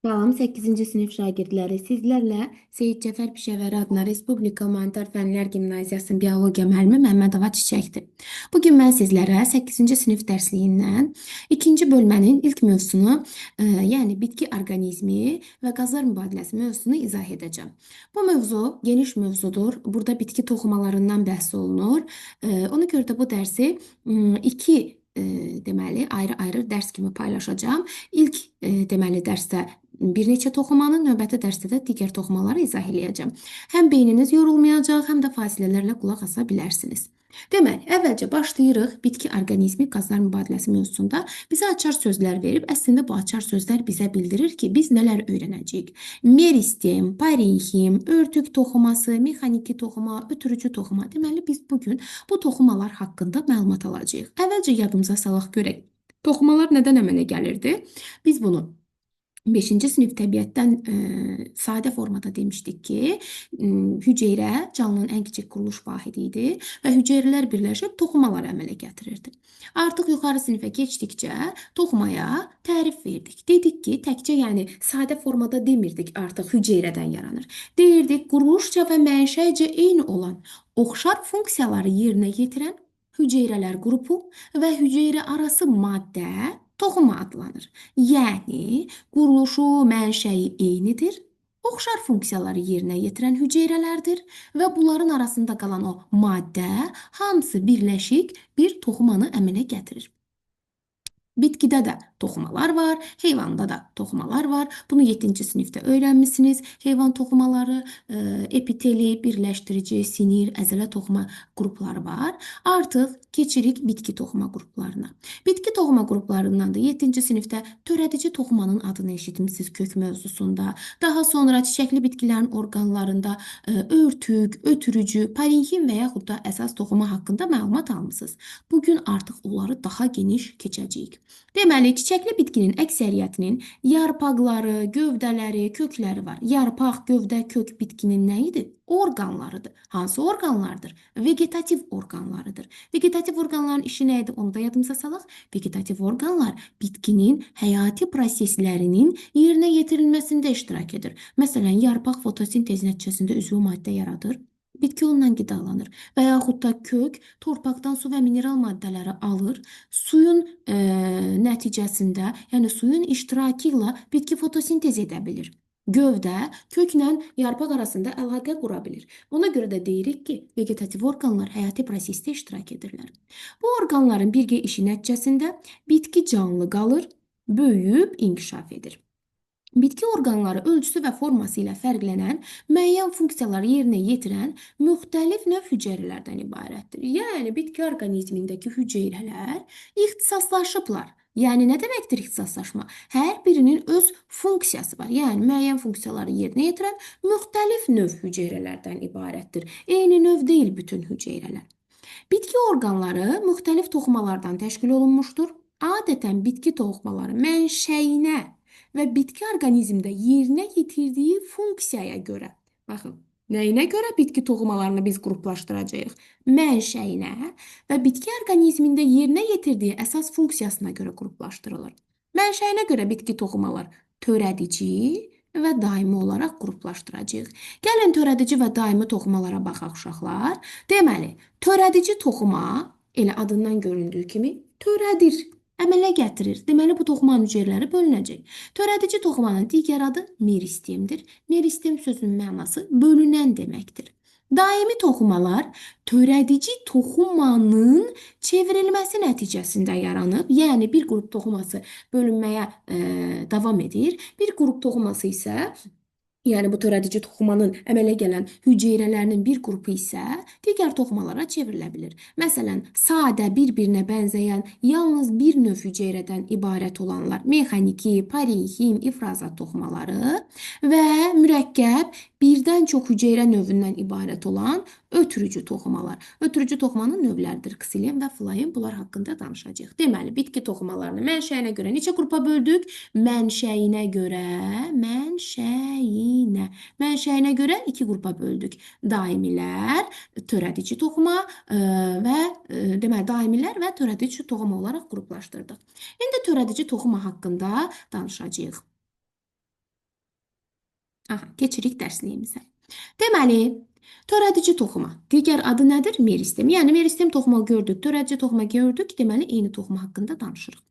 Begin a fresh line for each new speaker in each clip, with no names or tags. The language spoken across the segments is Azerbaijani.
Salam 8-ci sinif şagirdləri, sizlərlə Seyid Cəfər Pişəvəri adına Respublika Humanitar Fənlər Gimnaziyasının biologiya müəllimi Məmmədova Çiçəkdir. Bugün mən sizlərə 8-ci sinif dərsliyindən ikinci bölmənin ilk mövzusunu, yəni bitki orqanizmi və qazlar mübadiləsi mövzusunu izah edəcəm. Bu mövzu geniş mövzudur. Burada bitki toxumalarından bəhs olunur. Ona görə də bu dərsi iki deməli ayrı-ayrı dərs kimi paylaşacağam. İlk deməli dərsdə bir neçə toxumanı, növbəti dərsdə də digər toxumaları izah eləyəcəm. Həm beyniniz yorulmayacaq, həm də fasilələrlə qulaq asa bilərsiniz. Deməli, əvvəlcə başlayırıq bitki orqanizmi qazlar mübadiləsi mövzusunda bizə açar sözlər verib. Əslində bu açar sözlər bizə bildirir ki, biz nələr öyrənəcəyik. Meristem, parenxim, örtük toxuması, mexaniki toxuma, ötürücü toxuma. Deməli, biz bugün bu toxumalar haqqında məlumat alacağıq. Əvvəlcə yadımıza salaq görək. Toxumalar nədən əmələ gəlirdi? Biz bunu 5-ci sinif təbiətdən sadə formada demişdik ki, hüceyrə canlının ən kiçik quruluş vahidi idi və hüceyrələr birləşib toxumalar əmələ gətirirdi. Artıq yuxarı sinifə keçdikcə toxumaya tərif verdik. Dedik ki, təkcə yəni sadə formada demirdik artıq hüceyrədən yaranır. Deyirdik, quruluşca və mənşəycə eyni olan oxşar funksiyaları yerinə yetirən hüceyrələr qrupu və hüceyrə arası maddə toxuma adlanır. Yəni, quruluşu, mənşəyi eynidir, oxşar funksiyaları yerinə yetirən hüceyrələrdir və bunların arasında qalan o maddə hamısı birləşik bir toxumanı əmələ gətirir. Bitkidə də toxumalar var, heyvanda da toxumalar var. Bunu 7-ci sinifdə öyrənmisiniz. Heyvan toxumaları, epiteli, birləşdirici, sinir, əzələ toxuma qrupları var. Artıq keçirik bitki toxuma qruplarına. Bitki toxuma qruplarından da 7-ci sinifdə törədici toxumanın adını eşitmisiniz kök mövzusunda. Daha sonra çiçəkli bitkilərin orqanlarında örtük, ötürücü, parenxim və yaxud da əsas toxuma haqqında məlumat almısınız. Bugün artıq onları daha geniş keçəcəyik. Deməli, çiçəkli bitkinin əksəriyyətinin yarpaqları, gövdələri, kökləri var. Yarpaq, gövdə, kök bitkinin nə idi? Orqanlarıdır. Hansı orqanlardır? Vegetativ orqanlarıdır. Vegetativ orqanların işi nə idi? Onu da yadımıza salaq. Vegetativ orqanlar bitkinin həyati proseslərinin yerinə yetirilməsində iştirak edir. Məsələn, yarpaq fotosintez nəticəsində üzvü maddə yaradır. Bitki onunla qidalanır və yaxud da kök torpaqdan su və mineral maddələri alır. Suyun nəticəsində, yəni suyun iştirakı ilə bitki fotosintez edə bilir. Gövdə köklə yarpaq arasında əlaqə qura bilir. Ona görə də deyirik ki, vegetativ orqanlar həyati prosesdə iştirak edirlər. Bu orqanların birgə işi nəticəsində bitki canlı qalır, böyüyüb inkişaf edir. Bitki orqanları ölçüsü və forması ilə fərqlənən, müəyyən funksiyaları yerinə yetirən müxtəlif növ hüceyrələrdən ibarətdir. Yəni bitki orqanizmindəki hüceyrələr ixtisaslaşıblar. Yəni nə deməkdir ixtisaslaşma? Hər birinin öz funksiyası var. Yəni müəyyən funksiyaları yerinə yetirən müxtəlif növ hüceyrələrdən ibarətdir. Eyni növ deyil bütün hüceyrələr. Bitki orqanları müxtəlif toxumalardan təşkil olunmuşdur. Adətən bitki toxumaları mənşəyinə və bitki orqanizmdə yerinə yetirdiyi funksiyaya görə. Baxın, nəyinə görə bitki toxumalarını biz qruplaşdıracağıq? Mənşəyinə və bitki orqanizmində yerinə yetirdiyi əsas funksiyasına görə qruplaşdırılır. Mənşəyinə görə bitki toxumalar törədici və daimi olaraq qruplaşdıracağıq. Gəlin törədici və daimi toxumalara baxaq uşaqlar. Deməli, törədici toxuma elə adından göründüyü kimi törədir, əmələ gətirir. Deməli, bu toxumanın hüceyrələri bölünəcək. Törədici toxumanın digər adı meristemdir. Meristem sözünün mənası bölünən deməkdir. Daimi toxumalar törədici toxumanın çevrilməsi nəticəsində yaranıb. Yəni, bir qrup toxuması bölünməyə davam edir. Bir qrup toxuması isə, yəni bu törədici toxumanın əmələ gələn hüceyrələrinin bir qrupu isə digər toxumalara çevrilə bilir. Məsələn, sadə bir-birinə bənzəyən yalnız bir növ hüceyrədən ibarət olanlar mexaniki, parenxim, ifrazat toxumaları və mürəkkəb birdən çox hüceyrə növündən ibarət olan ötürücü toxumalar. Ötürücü toxumanın növləridir. Ksilem və floem, bunlar haqqında danışacağıq. Deməli, bitki toxumalarını mənşəyinə görə neçə qrupa böldük? Mənşəyinə görə, mənşəyinə. Mənşəyinə görə iki qrupa böldük. Daimilər, törədici toxuma və deməli, daimilər və törədici toxuma olaraq qruplaşdırdıq. İndi törədici toxuma haqqında danışacağıq. Aha, keçirik dərsliyimizə. Deməli, törədici toxuma. Digər adı nədir? Meristem. Yəni, meristem toxuma gördük, törədici toxuma gördük. Deməli, eyni toxuma haqqında danışırıq.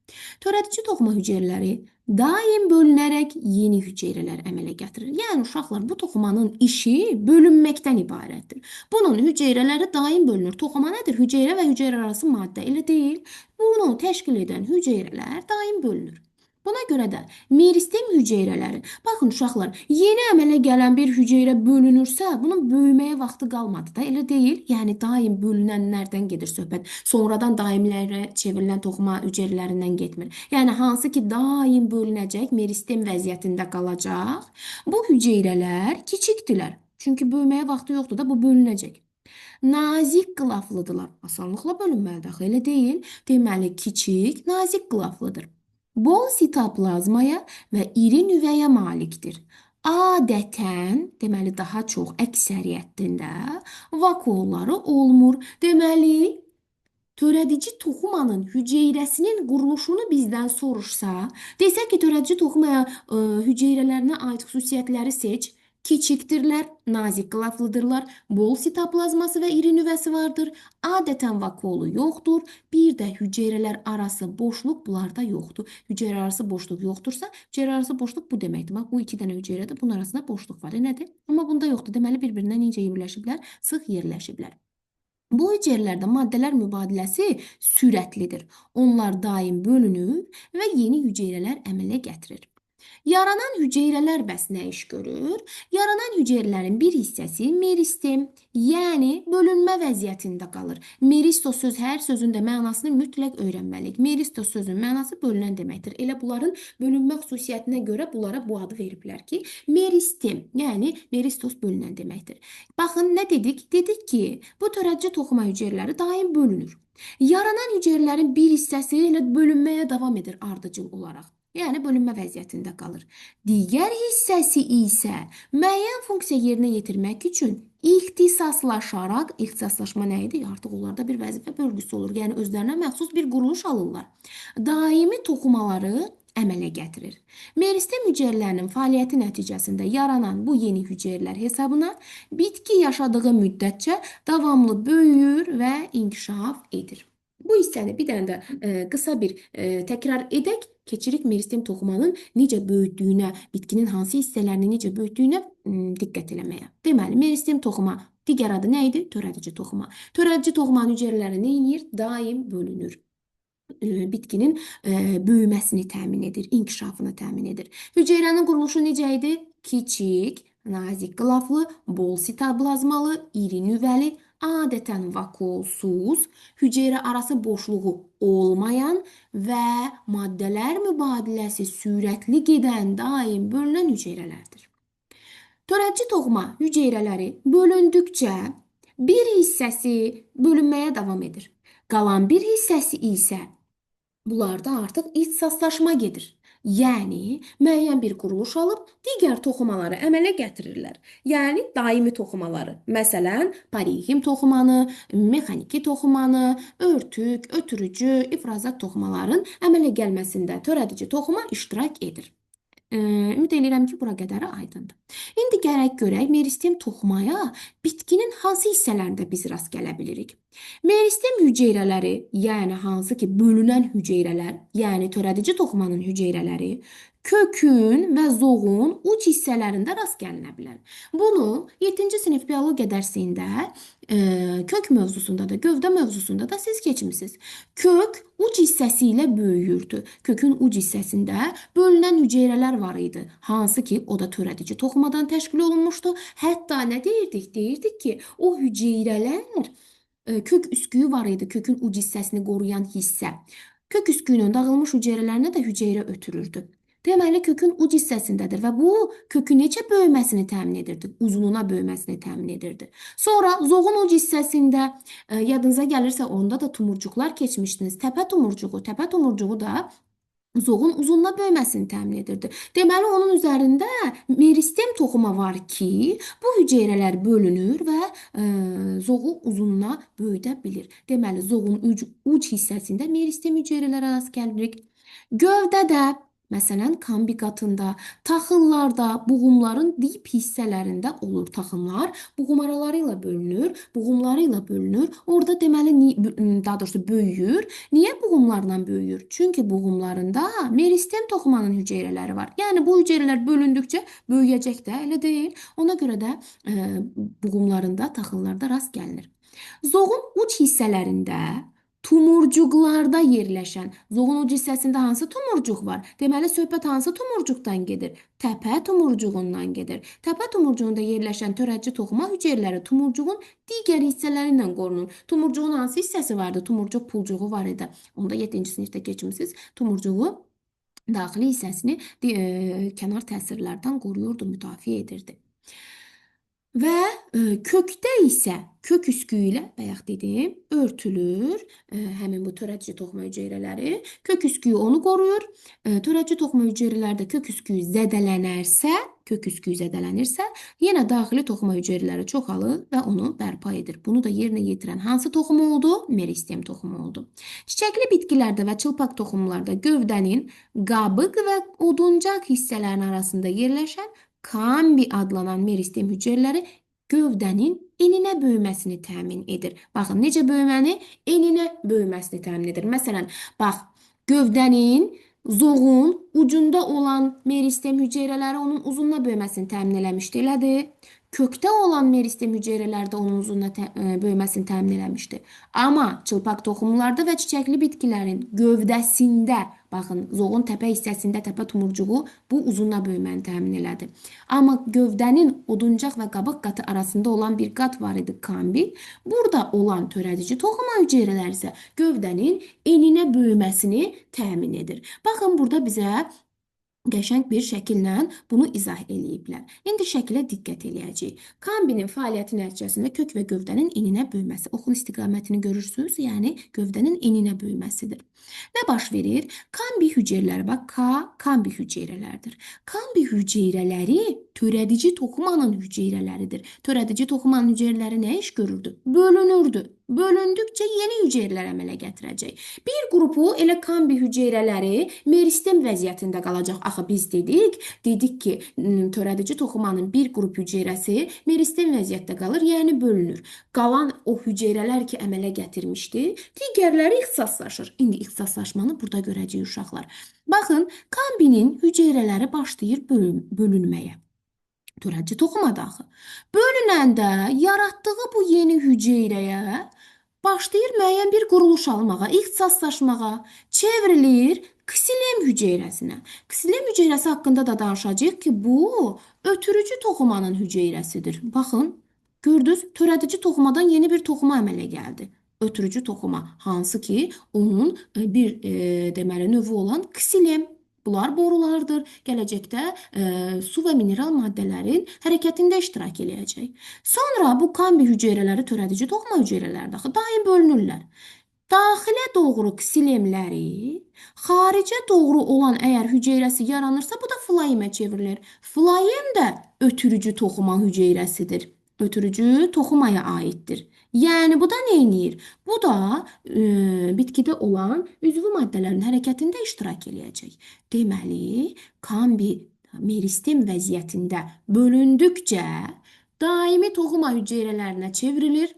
Törədici toxuma hüceyrələri daim bölünərək yeni hüceyrələr əmələ gətirir. Yəni, uşaqlar, bu toxumanın işi bölünməkdən ibarətdir. Bunun hüceyrələri daim bölünür. Toxuma nədir? Hüceyrə və hüceyrə arası maddə. Elə deyil. Bunu təşkil edən hüceyrələr daim bölünür. Buna görə də meristem hüceyrələri, baxın uşaqlar, yeni əmələ gələn bir hüceyrə bölünürsə, bunun böyüməyə vaxtı qalmadı da, elə deyil. Yəni, daim bölünənlərdən gedir söhbət. Sonradan daimlərə çevrilən toxuma hüceyrələrindən getmir. Yəni, hansı ki, daim bölünəcək, meristem vəziyyətində qalacaq, bu hüceyrələr kiçikdirlər. Çünki böyüməyə vaxtı yoxdur da, bu bölünəcək. Nazik qılaflıdırlar. Asanlıqla bölünməlidir axı, elə deyil. Deməli, kiçik, nazik qılaflıdır. Bol sitoplazmaya və iri nüvəyə malikdir. Adətən, deməli daha çox əksəriyyətində vakuolları olmur. Deməli, törədici toxumanın hüceyrəsinin quruluşunu bizdən soruşsa, desə ki, törədici toxumaya hüceyrələrinə aid xüsusiyyətləri seç. Kiçikdirlər, nazik qılaflıdırlar, bol sitoplazması və iri nüvəsi vardır. Adətən vakuolu yoxdur. Bir də hüceyrələr arası boşluq bunlarda yoxdur. Hüceyrə arası boşluq yoxdursa, hüceyrə arası boşluq bu deməkdir. Bax, bu iki dənə hüceyrədir, bunun arasında boşluq var. Nədir? Amma bunda yoxdur. Deməli, bir-birindən necə yerləşiblər? Sıx yerləşiblər. Bu hüceyrələrdə maddələr mübadiləsi sürətlidir. Onlar daim bölünür və yeni hüceyrələr əmələ gətirir. Yaranan hüceyrələr bəs nə iş görür? Yaranan hüceyrələrin bir hissəsi meristem, yəni bölünmə vəziyyətində qalır. Meristos söz hər sözün də mənasını mütləq öyrənməliyik. Meristos sözün mənası bölünən deməkdir. Elə bunların bölünmə xüsusiyyətinə görə bunlara bu adı veriblər ki, meristem, yəni meristos bölünən deməkdir. Baxın, nə dedik? Dedik ki, bu törədici toxuma hüceyrələri daim bölünür. Yaranan hüceyrələrin bir hissəsi elə bölünməyə davam edir ardıcıl olaraq. Yəni, bölünmə vəziyyətində qalır. Digər hissəsi isə müəyyən funksiya yerinə yetirmək üçün ixtisaslaşaraq, ixtisaslaşma nə idi? Artıq onlarda bir vəzifə bölgüsü olur. Yəni, özlərinə məxsus bir quruluş alırlar. Daimi toxumaları əmələ gətirir. Meristem hüceyrələrinin fəaliyyəti nəticəsində yaranan bu yeni hüceyrələr hesabına bitki yaşadığı müddətcə davamlı böyüyür və inkişaf edir. Bu hissəni bir dənə də qısa bir təkrar edək. Keçirik meristem toxumanın necə böyütdüyünə, bitkinin hansı hissələrini necə böyütdüyünə diqqət eləməyə. Deməli, meristem toxuma digər adı nə idi? Törədici toxuma. Törədici toxumanın hüceyrələri nə edir? Daim bölünür. Bitkinin böyüməsini təmin edir, inkişafını təmin edir. Hüceyrənin quruluşu necə idi? Kiçik, nazik qılaflı, bol sitoplazmalı, iri nüvəli, adətən vakuolsuz, hüceyrə arası boşluğu olmayan və maddələr mübadiləsi sürətli gedən, daim bölünən hüceyrələrdir. Törədici toxuma hüceyrələri bölündükcə bir hissəsi bölünməyə davam edir. Qalan bir hissəsi isə bunlarda artıq ixtisaslaşma gedir. Yəni, müəyyən bir quruluş alıb digər toxumaları əmələ gətirirlər. Yəni, daimi toxumaları. Məsələn, parenxim toxumanı, mexaniki toxumanı, örtük, ötürücü, ifrazat toxumaların əmələ gəlməsində törədici toxuma iştirak edir. Ümid eləyirəm ki, bura qədəri aydındır. İndi gərək görək, meristem toxumaya bitkinin hansı hissələrində biz rast gələ bilirik? Meristem hüceyrələri, yəni hansı ki bölünən hüceyrələr, yəni törədici toxumanın hüceyrələri, kökün və zoğun uc hissələrində rast gəlinə bilər. Bunu 7-ci sinif biologiya dərsində kök mövzusunda da, gövdə mövzusunda da siz keçmisiniz. Kök uc hissəsi ilə böyüyürdü. Kökün uc hissəsində bölünən hüceyrələr var idi. Hansı ki, o da törədici toxumadan təşkil olunmuşdu. Hətta nə deyirdik? Deyirdik ki, o hüceyrələr kök üsküyü var idi, kökün uc hissəsini qoruyan hissə. Kök üsküyünün dağılmış hüceyrələrinə də hüceyrə ötürürdü. Deməli, kökün uc hissəsindədir və bu kökün necə böyüməsini təmin edirdi? Uzununa böyüməsini təmin edirdi. Sonra zoğun uc hissəsində yadınıza gəlirsə onda da tumurcuqlar keçmişdiniz. Təpə tumurcuğu, təpə tumurcuğu da zoğun uzununa böyüməsini təmin edirdi. Deməli, onun üzərində meristem toxuma var ki, bu hüceyrələr bölünür və zoğu uzununa böyüdə bilir. Deməli, zoğun uc hissəsində meristem hüceyrələrə rast gəlirik. Gövdədə Məsələn, kambi qatında, taxıllarda, buğumların dip hissələrində olur taxımlar. Buğum araları ilə bölünür, buğumları ilə bölünür. Orada deməli, daha doğrusu böyüyür. Niyə buğumlarla böyüyür? Çünki buğumlarında meristem toxumanın hüceyrələri var. Yəni bu hüceyrələr bölündükcə böyüyəcək də, elə deyil. Ona görə də buğumlarında, taxıllarda rast gəlinir. Zoğun uc hissələrində, tumurcuqlarda yerləşən, zoğun uc hissəsində hansı tumurcuq var? Deməli, söhbət hansı tumurcuqdan gedir? Təpə tumurcuğundan gedir. Təpə tumurcuğunda yerləşən törədici toxuma hüceyrələri tumurcuğun digər hissələri ilə qorunur. Tumurcuğun hansı hissəsi vardı? Tumurcuq pulcuğu var idi. Onu da 7-ci sinifdə keçmisiniz. Tumurcuğu daxili hissəsini kənar təsirlərdən qoruyurdu, müdafiə edirdi. Və kökdə isə kök üsküyü ilə, bayaq dedim, örtülür həmin bu törədici toxuma hüceyrələri. Kök üsküyü onu qoruyur. Törədici toxuma hüceyrələrdə kök üsküyü zədələnərsə, yenə daxili toxuma hüceyrələri çoxalır və onu bərpa edir. Bunu da yerinə yetirən hansı toxum oldu? Meristem toxumu oldu. Çiçəkli bitkilərdə və çılpaq toxumlarda gövdənin qabıq və oduncaq hissələrinin arasında yerləşən kambi adlanan meristem hüceyrələri gövdənin eninə böyüməsini təmin edir. Baxın, necə böyüməni? Eninə böyüməsini təmin edir. Məsələn, bax, gövdənin, zoğun ucunda olan meristem hüceyrələri onun uzununa böyüməsini təmin eləmişdi, elədir. Kökdə olan meristem hüceyrələri də onun uzununa böyüməsini təmin eləmişdi. Amma çılpaq toxumlarda və çiçəkli bitkilərin gövdəsində, baxın, zoğun təpə hissəsində təpə tumurcuğu bu uzununa böyüməni təmin elədi. Amma gövdənin oduncaq və qabıq qatı arasında olan bir qat var idi, kambi. Burada olan törədici toxuma hüceyrələri isə gövdənin eninə böyüməsini təmin edir. Baxın, burada bizə qəşəng bir şəkillə bunu izah eləyiblər. İndi şəkilə diqqət eləyəcəyik. Kambinin fəaliyyəti nəticəsində kök və gövdənin eninə böyüməsi. Oxun istiqamətini görürsünüz, yəni gövdənin eninə böyüməsidir. Nə baş verir? Kambi hüceyrələri, bax, K kambi hüceyrələrdir. Kambi hüceyrələri törədici toxumanın hüceyrələridir. Törədici toxumanın hüceyrələri nə iş görürdü? Bölünürdü. Bölündükcə yeni hüceyrələr əmələ gətirəcək. Bir qrupu elə kambi hüceyrələri meristem vəziyyətində qalacaq. Axı biz dedik ki, törədici toxumanın bir qrup hüceyrəsi meristem vəziyyətdə qalır, yəni bölünür. Qalan o hüceyrələr ki, əmələ gətirmişdi, digərləri ixtisaslaşır. İndi ixtisaslaşmanı burada görəcəyik uşaqlar. Baxın, kambinin hüceyrələri başlayır bölünməyə. Törədici toxuma da axı. Bölünəndə yaratdığı bu yeni hüceyrəyə başlayır müəyyən bir quruluş almağa, ixtisaslaşmağa, çevrilir ksilem hüceyrəsinə. Ksilem hüceyrəsi haqqında da danışacağıq ki, bu ötürücü toxumanın hüceyrəsidir. Baxın, gördünüz, törədici toxumadan yeni bir toxuma əmələ gəldi. Ötürücü toxuma, hansı ki, onun bir deməli növü olan ksilem. Bunlar borulardır. Gələcəkdə su və mineral maddələrin hərəkətində iştirak eləyəcək. Sonra bu kambi hüceyrələri törədici toxuma hüceyrələri axı daim bölünürlər. Daxilə doğru ksilemləri, xaricə doğru olan əgər hüceyrəsi yaranırsa, bu da floemə çevrilir. Floem də ötürücü toxuma hüceyrəsidir. Ötürücü toxumaya aiddir. Yəni bu da nə eləyir? Bu da bitkidə olan üzvü maddələrin hərəkətində iştirak eləyəcək. Deməli, kambi meristem vəziyyətində bölündükcə daimi toxuma hüceyrələrinə çevrilir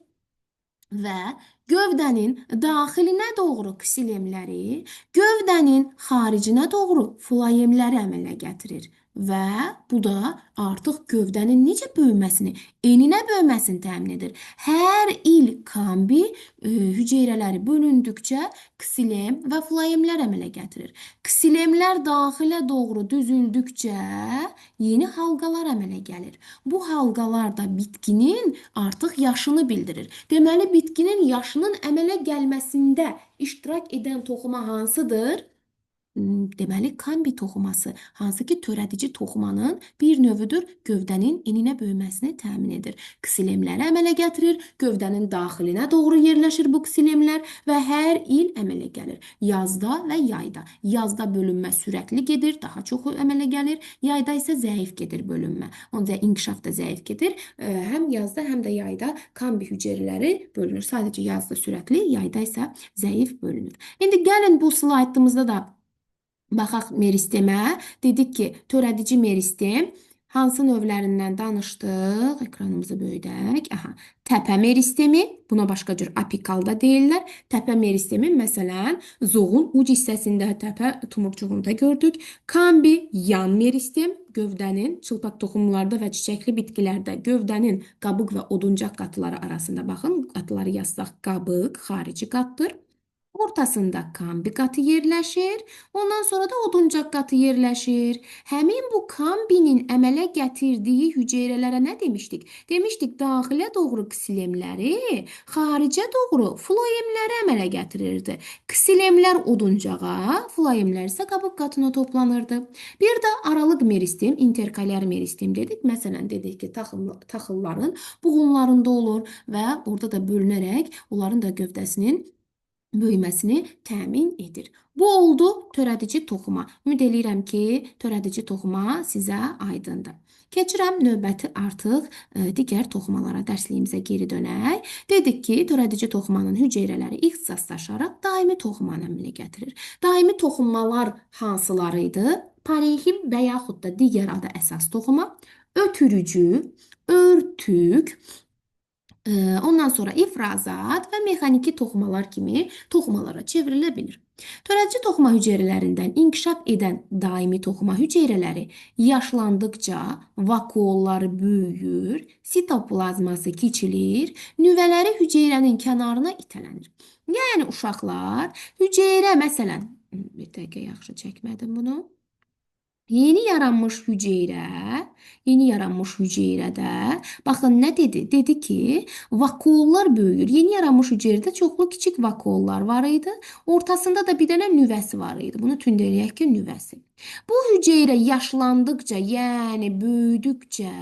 və gövdənin daxilinə doğru ksilemləri, gövdənin xaricinə doğru floemləri əmələ gətirir. Və bu da artıq gövdənin necə böyüməsini, eninə böyüməsini təmin edir. Hər il kambi hüceyrələri bölündükcə ksilem və floemlər əmələ gətirir. Ksilemlər daxilə doğru düzüldükcə yeni halqalar əmələ gəlir. Bu halqalar da bitkinin artıq yaşını bildirir. Deməli, bitkinin yaşının əmələ gəlməsində iştirak edən toxuma hansıdır? Deməli, kambi toxuması, hansı ki, törədici toxumanın bir növüdür, gövdənin eninə böyüməsini təmin edir. Ksilemləri əmələ gətirir, gövdənin daxilinə doğru yerləşir bu ksilemlər və hər il əmələ gəlir. Yazda və yayda. Yazda bölünmə sürətli gedir, daha çox əmələ gəlir. Yayda isə zəif gedir bölünmə. Onda inkişaf da zəif gedir. Həm yazda, həm də yayda kambi hüceyrələri bölünür. Sadəcə yazda sürətli, yayda isə zəif bölünür. İndi gəlin bu slaydımızda da Baxaq meristemə. Dedik ki, törədici meristem hansı növlərindən danışdıq? Ekranımızı böyüdək. Aha. Təpə meristemi, buna başqa cür apikal da deyirlər. Təpə meristemi məsələn zoğun uc hissəsində, təpə tumurcuğunda gördük. Kambi yan meristem, gövdənin çılpaq toxumlarda və çiçəkli bitkilərdə gövdənin qabıq və oduncaq qatları arasında, baxın, qatları yazsaq qabıq xarici qatdır. Ortasında kambi qatı yerləşir. Ondan sonra da oduncaq qatı yerləşir. Həmin bu kambinin əmələ gətirdiyi hüceyrələrə nə demişdik? Demişdik daxilə doğru ksilemləri, xaricə doğru floemləri əmələ gətirirdi. Ksilemlər oduncağa, floemlər isə qabıq qatına toplanırdı. Bir də aralıq meristem, interkalyar meristem dedik. Məsələn, dedik ki, taxılların buğumlarında olur və orada da bölünərək onların da gövdəsinin böyüməsini təmin edir. Bu oldu törədici toxuma. Ümid eləyirəm ki, törədici toxuma sizə aydındır. Keçirəm növbəti artıq digər toxumalara, dərsliyimizə geri dönək. Dedik ki, törədici toxumanın hüceyrələri ixtisaslaşaraq daimi toxumanı əmələ gətirir. Daimi toxumalar hansıları idi? Parenxim və yaxud da digər adı əsas toxuma, ötürücü, örtük, ondan sonra ifrazat və mexaniki toxumalar kimi toxumalara çevrilə bilir. Törədici toxuma hüceyrələrindən inkişaf edən daimi toxuma hüceyrələri yaşlandıqca vakuolları böyüyür, sitoplazması kiçilir, nüvələri hüceyrənin kənarına itələnir. Yəni uşaqlar, hüceyrə məsələn, bir dəqiqə yaxşı çəkmədim bunu. Yeni yaranmış hüceyrə, yeni yaranmış hüceyrədə, baxın nə dedi? Dedi ki, vakuollar böyüyür. Yeni yaranmış hüceyrədə çoxlu kiçik vakuollar var idi. Ortasında da bir dənə nüvəsi var idi. Bunu tünd eləyək ki, nüvəsi. Bu hüceyrə yaşlandıqca, yəni böyüdükcə,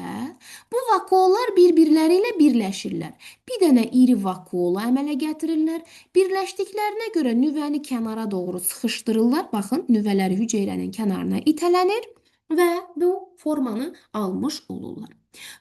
bu vakuollar bir-birləri ilə birləşirlər. Bir dənə iri vakuola əmələ gətirirlər. Birləşdiklərinə görə nüvəni kənara doğru sıxışdırırlar. Baxın, nüvələri hüceyrənin kənarına itələnir və bu formanı almış olurlar.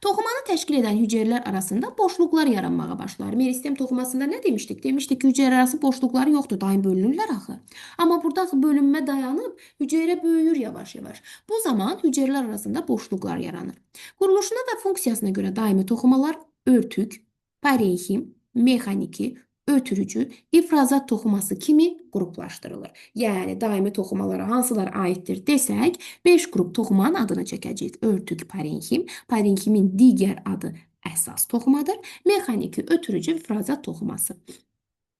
Toxumanı təşkil edən hüceyrələr arasında boşluqlar yaranmağa başlar. Meristem toxumasında nə demişdik? Demişdik ki, hüceyrə arası boşluqları yoxdur, daim bölünürlər axı. Amma burada axı bölünmə dayanıb, hüceyrə böyüyür yavaş-yavaş. Bu zaman hüceyrələr arasında boşluqlar yaranır. Quruluşuna və funksiyasına görə daimi toxumalar örtük, parenxim, mexaniki, ötürücü, ifrazat toxuması kimi qruplaşdırılır. Yəni daimi toxumalara hansılar aiddir desək, 5 qrup toxumanın adını çəkəcəyik. Örtük, parenxim, parenximin digər adı əsas toxumadır. Mexaniki, ötürücü, ifrazat toxuması.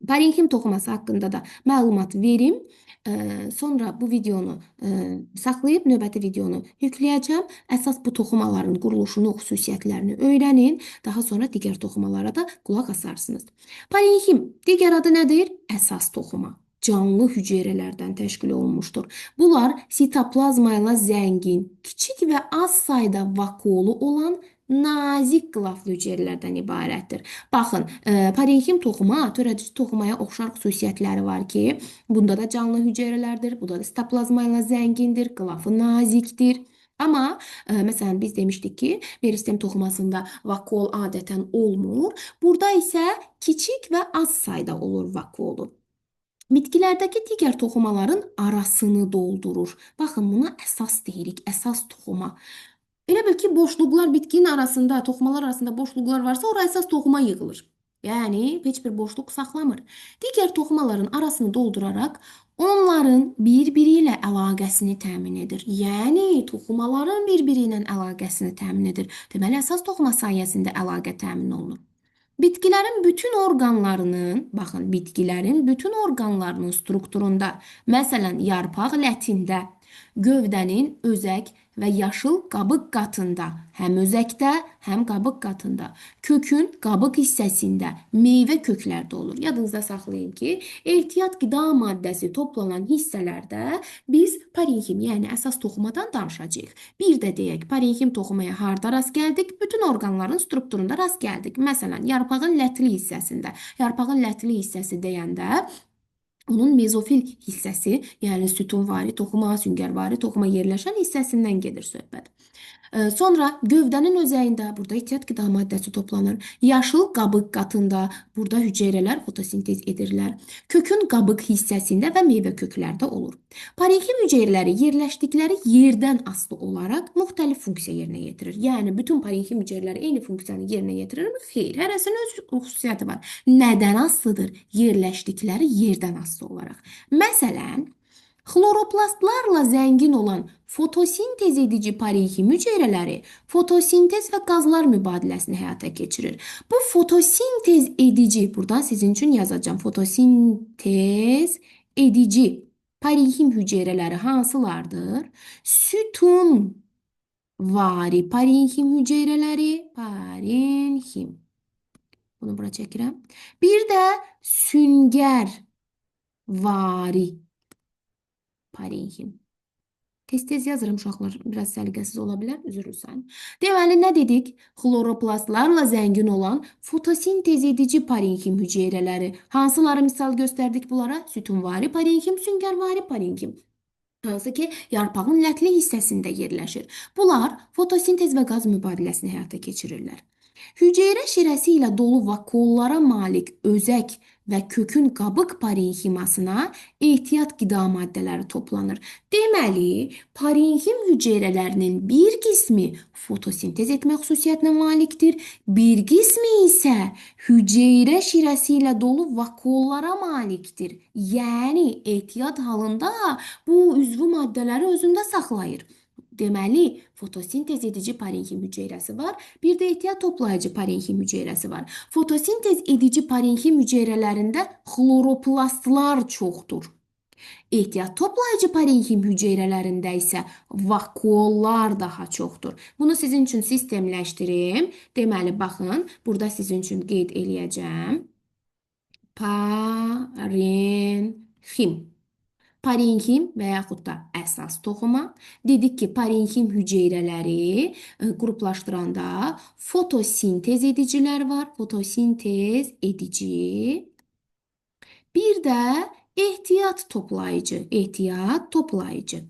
Parenxim toxuması haqqında da məlumat verim. Sonra bu videonu saxlayıb növbəti videonu yükləyəcəm. Əsas bu toxumaların quruluşunu, xüsusiyyətlərini öyrənin. Daha sonra digər toxumalara da qulaq asarsınız. Parenxim digər adı nədir? Əsas toxuma. Canlı hüceyrələrdən təşkil olunmuşdur. Bunlar sitoplazma ilə zəngin, kiçik və az sayda vakuolu olan nazik qılaflı hüceyrələrdən ibarətdir. Baxın, parenxim toxuma törədici toxumaya oxşar xüsusiyyətləri var ki, bunda da canlı hüceyrələrdir, bu da sitoplazma ilə zəngindir, qılafı nazikdir. Amma məsələn biz demişdik ki, meristem toxumasında vakuol adətən olmur. Burada isə kiçik və az sayda olur vakuolu. Bitkilərdəki digər toxumaların arasını doldurur. Baxın, buna əsas deyirik, əsas toxuma. Elə bil ki, boşluqlar bitkinin arasında, toxumalar arasında boşluqlar varsa, ora əsas toxuma yığılır. Yəni, heç bir boşluq saxlamır. Digər toxumaların arasını dolduraraq onların bir-biri ilə əlaqəsini təmin edir. Yəni, toxumaların bir-biri ilə əlaqəsini təmin edir. Deməli, əsas toxuma sayəsində əlaqə təmin olunur. Bitkilərin bütün orqanlarının, baxın, bitkilərin bütün orqanlarının strukturunda, məsələn, yarpaq lətində, gövdənin özək və yaşıl qabıq qatında, həm özəkdə, həm qabıq qatında, kökün qabıq hissəsində, meyvə köklərdə olur. Yadınızda saxlayın ki, ehtiyat qida maddəsi toplanan hissələrdə biz parenxim, yəni əsas toxumadan danışacağıq. Bir də deyək, parenxim toxumaya harda rast gəldik? Bütün orqanların strukturunda rast gəldik. Məsələn, yarpağın lətli hissəsində. Yarpağın lətli hissəsi deyəndə Onun mezofil hissəsi, yəni sütunvari toxuma, süngərvari toxuma yerləşən hissəsindən gedir söhbət. Sonra gövdənin özəyində burada ehtiyat qida maddəsi toplanır. Yaşıl qabıq qatında burada hüceyrələr fotosintez edirlər. Kökün qabıq hissəsində və meyvə köklərdə olur. Parenxim hüceyrələri yerləşdikləri yerdən asılı olaraq müxtəlif funksiya yerinə yetirir. Yəni bütün parenxim hüceyrələri eyni funksiyanı yerinə yetirirmi? Xeyr, hərəsinin öz xüsusiyyəti var. Nədən asılıdır? Yerləşdikləri yerdən asılı olaraq. Məsələn, xloroplastlarla zəngin olan fotosintez edici parenxim hüceyrələri fotosintez və qazlar mübadiləsini həyata keçirir. Bu fotosintez edici, buradan sizin üçün yazacağım. Fotosintez edici parenxim hüceyrələri hansılardır? Sütunvari parenxim hüceyrələri, parenxim. Bunu bura çəkirəm. Bir də süngərvari parenxim. Tez-tez yazıram uşaqlar, biraz səliqəsiz ola bilər, üzr istəyirəm. Deməli, nə dedik? Xloroplastlarla zəngin olan fotosintez edici parenxim hüceyrələri. Hansıları misal göstərdik bunlara? Sütunvari parenxim, süngərvari parenxim. Hansı ki, yarpağın lətli hissəsində yerləşir. Bunlar fotosintez və qaz mübadiləsini həyata keçirirlər. Hüceyrə şirəsi ilə dolu vakuollara malik özək və kökün qabıq parenximasına ehtiyat qida maddələri toplanır. Deməli, parenxim hüceyrələrinin bir qismi fotosintez etmə xüsusiyyətinə malikdir, bir qismi isə hüceyrə şirəsi ilə dolu vakuollara malikdir. Yəni, ehtiyat halında bu üzvü maddələri özündə saxlayır. Deməli, fotosintez edici parenxim hüceyrəsi var, bir də ehtiyat toplayıcı parenxim hüceyrəsi var. Fotosintez edici parenxim hüceyrələrində xloroplastlar çoxdur. Ehtiyat toplayıcı parenxim hüceyrələrində isə vakuollar daha çoxdur. Bunu sizin üçün sistemləşdirim. Deməli, baxın, burada sizin üçün qeyd eləyəcəm. Parenxim. Parenxim və yaxud da əsas toxuma. Dedik ki, parenxim hüceyrələri qruplaşdıranda fotosintez edicilər var. Fotosintez edici. Bir də ehtiyat toplayıcı. Ehtiyat toplayıcı.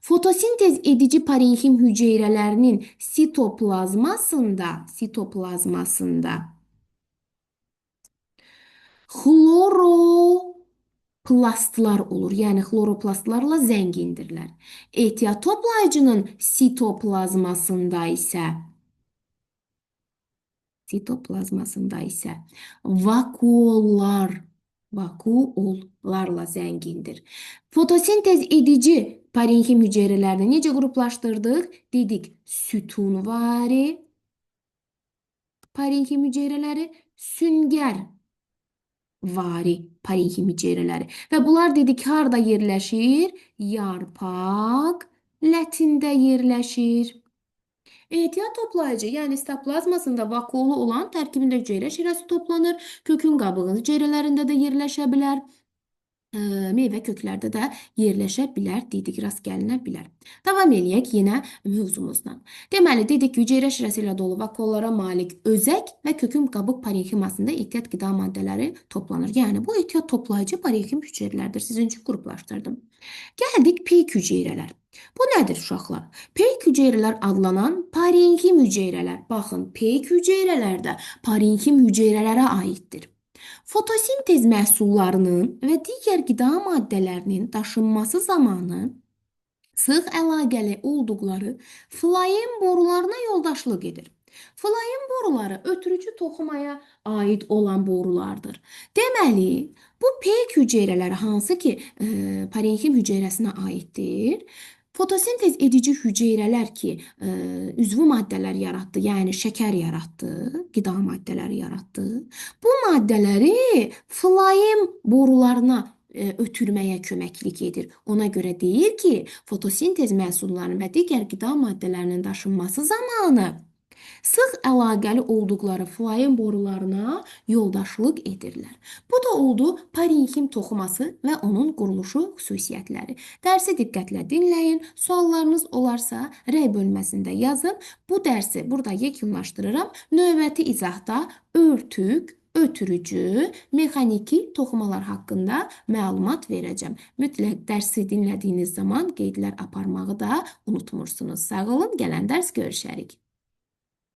Fotosintez edici parenxim hüceyrələrinin sitoplazmasında xloroplastlar olur. Yəni xloroplastlarla zəngindirlər. Ehtiyat toplayıcının sitoplazmasında isə vakuollarla zəngindir. Fotosintez edici parenxim hüceyrələrini necə qruplaşdırdıq? Dedik, sütunvari parenxim hüceyrələri, süngərvari parenxim hüceyrələri. Və bunlar dedik, harda yerləşir? Yarpaq lətində yerləşir. Ehtiyat toplayıcı, yəni sitoplazmasında vakuolu olan tərkibində hüceyrə şirəsi toplanır. Kökün qabığının hüceyrələrində də yerləşə bilər. Meyvə köklərdə də yerləşə bilər, dedik, rast gəlinə bilər. Davam eləyək yenə mövzumuzdan. Deməli, dedik ki, hüceyrə şirəsi ilə dolu vakuollara malik özək və kökün qabıq parenximasında ehtiyat qida maddələri toplanır. Yəni, bu ehtiyat toplayıcı parenxim hüceyrələrdir. Sizin üçün qruplaşdırdım. Gəldik peyk hüceyrələr. Bu nədir uşaqlar? Peyk hüceyrələr adlanan parenxim hüceyrələr. Baxın, peyk hüceyrələr də parenxim hüceyrələrə aiddir. Fotosintez məhsullarının və digər qida maddələrinin daşınması zamanı sıx əlaqəli olduqları floem borularına yoldaşlıq edir. Floem boruları ötürücü toxumaya aid olan borulardır. Deməli, bu peyk hüceyrələri hansı ki, parenxim hüceyrəsinə aiddir, fotosintez edici hüceyrələr ki, üzvü maddələr yaratdı, yəni şəkər yaratdı, qida maddələri yaratdı. Bu maddələri floem borularına ötürməyə köməklik edir. Ona görə deyir ki, fotosintez məhsullarının və digər qida maddələrinin daşınması zamanı sıx əlaqəli olduqları floem borularına yoldaşlıq edirlər. Bu da oldu parenxim toxuması və onun quruluşu xüsusiyyətləri. Dərsi diqqətlə dinləyin. Suallarınız olarsa rəy bölməsində yazın. Bu dərsi burada yekunlaşdırıram. Növbəti izahda örtük, Ötürücü, mexaniki toxumalar haqqında məlumat verəcəm. Mütləq dərsi dinlədiyiniz zaman qeydlər aparmağı da unutmursunuz. Sağ olun, gələn dərs görüşərik.